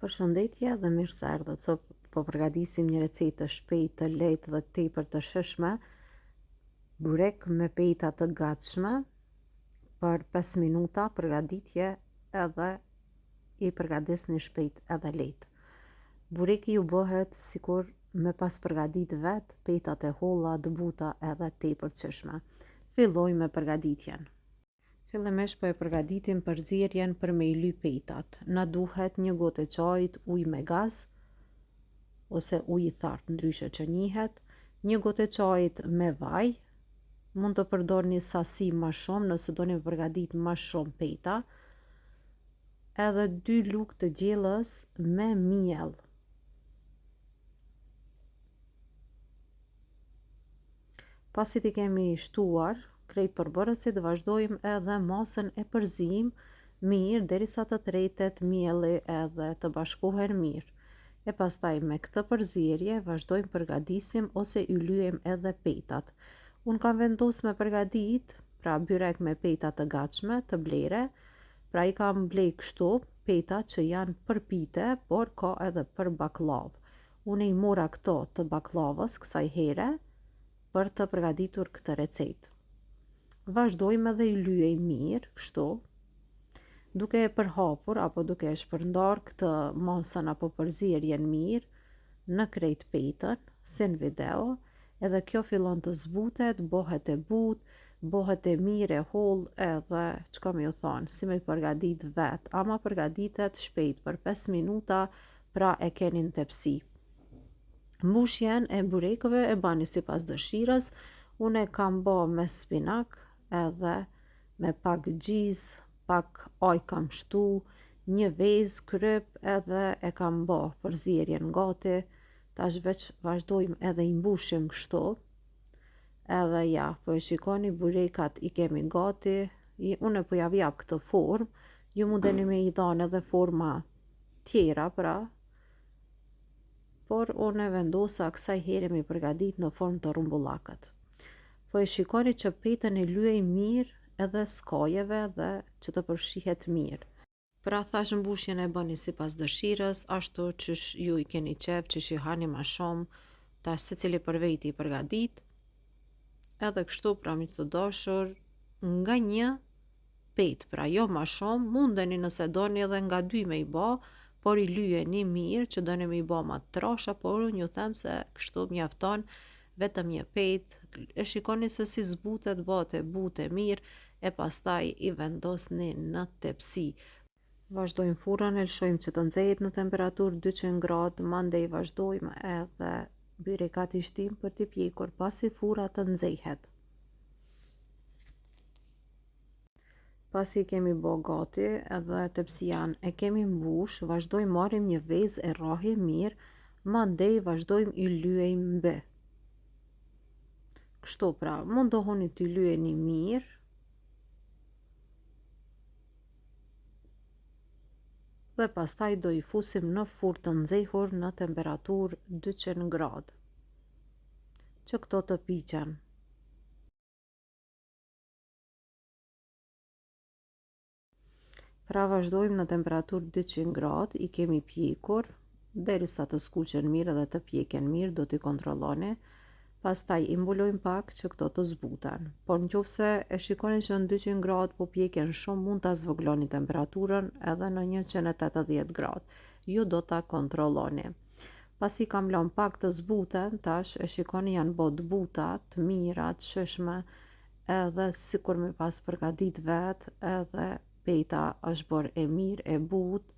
Përshëndetje dhe mirë se erdhët. Sot po përgatisim një recetë të shpejtë, të lehtë dhe tepër të shijshme. Burek me peta të gatshme për 5 minuta përgatitje edhe i përgatisni shpejt edhe lehtë. Bureki ju bëhet sikur me pas përgatit vetë petat e holla, të buta edhe tepër të shijshme. Fillojmë me përgatitjen. Fillimisht po e përgatitim përzierjen për me i ly petat. Na duhet një gotë e çajit ujë me gaz ose ujë i thartë ndryshe që njihet, një gotë e çajit me vaj, mund të përdorni sasi ma shumë nëse doni me përgatit ma shumë peta, edhe dy lugë të gjellës me miell. Pasi t'i kemi shtuar krejt përbërësit, vazhdojmë edhe masën e përzijmë mirë derisa të tretet mielli edhe të bashkohen mirë. E pastaj me këtë përzierje vazhdojmë përgatisim ose i lyejmë edhe petat. Unë kam vendos me përgatit, pra byrek me peta të gatshme, të blere, pra i kam ble kështu peta që janë për pite, por ka edhe për bakllavë. Unë i mora këto të bakllavës kësaj here për të përgatitur këtë recetë. Vazhdojmë edhe i lyejmë mirë, kështu, duke e përhapur apo duke e shpërndarë këtë masën apo përzierjen mirë në krejt petën, si në video, edhe kjo fillon të zbutet, bëhet e butë, bëhet e mirë e hollë edhe çka me ju thonë, si me përgatit vetë, ama përgatitet shpejt për 5 minuta pra e keni në tepsi. Mbushjen e burekëve e bani sipas dëshirës, unë e kam bo me spinak edhe me pak gjizë, pak aj kam shtu, një vezë, kryp edhe e kam bo përzierjen gati, tash veç vazhdojmë edhe i mbushim kështu, edhe ja, po e shikoni burekat i kemi gati, unë po jav jap këtë formë, ju mundeni me i dhanë edhe forma tjera pra, por unë e vendosa kësaj here me i përgatit në formë të rrumbullakët. Po e shikoni që petën e lyej mirë edhe skajeve dhe që të përfshihet mirë. Pra thash mbushjen e bëni sipas dëshirës, ashtu qysh ju i keni qef, qysh i hani ma shumë, tash secili për veti i përgatit. Edhe kështu pra miq të dashur, nga një petë, pra jo ma shumë, mundeni nëse doni edhe nga dy me i ba, por i lyeni mirë që doni me i ba ma të trasha, por unë ju them se kështu mjafton vetëm një petë, e shikoni se si zbutet, bëhet e butë e mirë, e pastaj i vendosni në tepsi. Vazhdojmë furrën, e lëshojmë që të nxehet në temperaturë 200 gradë, mandej vazhdojmë edhe byrekat i shtim për t'i pjekur pasi furra të nxehet. Pasi i kemi bo gati edhe tepsian e kemi mbush, vazhdojmë marrim një vezë e rrahim mirë, mandej vazhdojmë i lyejmë mbi. Kështu pra, mundohuni t'i lyeni mirë. Dhe pastaj do i fusim në furrë të nxehur në temperaturë 200 gradë. Që këto të piqen. Pra vazhdojmë në temperaturë 200 gradë, i kemi pjekur, derisa të skuqen mirë dhe të pjeken mirë, do t'i kontrolloni. Pastaj i mbulojmë pak që këto të zbuten. Por në qoftë se e shikoni që në 200 gradë po pjeken shumë, mund ta zvogloni temperaturën edhe në 180 gradë. Ju do ta kontrolloni. Pasi kam lënë pak të zbuten, tash e shikoni janë bo të buta, të mira, të shijshme, edhe sikur me pas përgatit vet, edhe peta është bërë e mirë, e butë,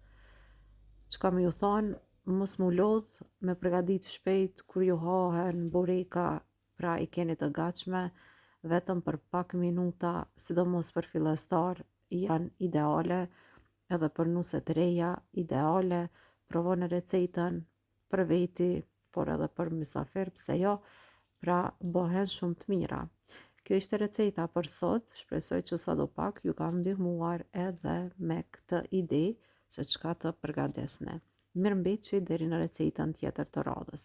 çka me ju thonë, mos m'u lodh me përgatit shpejt kur ju hahen bureka, pra i keni të gatshme, vetëm për pak minuta, sidomos për fillestar, janë ideale, edhe për nuse të reja, ideale, provoni recetën për veti, por edhe për mysafir, pse jo, pra bëhen shumë të mira. Kjo ishte receta për sot, shpresoj që sado pak ju kam ndihmuar edhe me këtë ide se çka të përgatisni. Mirëmbetshi deri në recetën tjetër të radhës.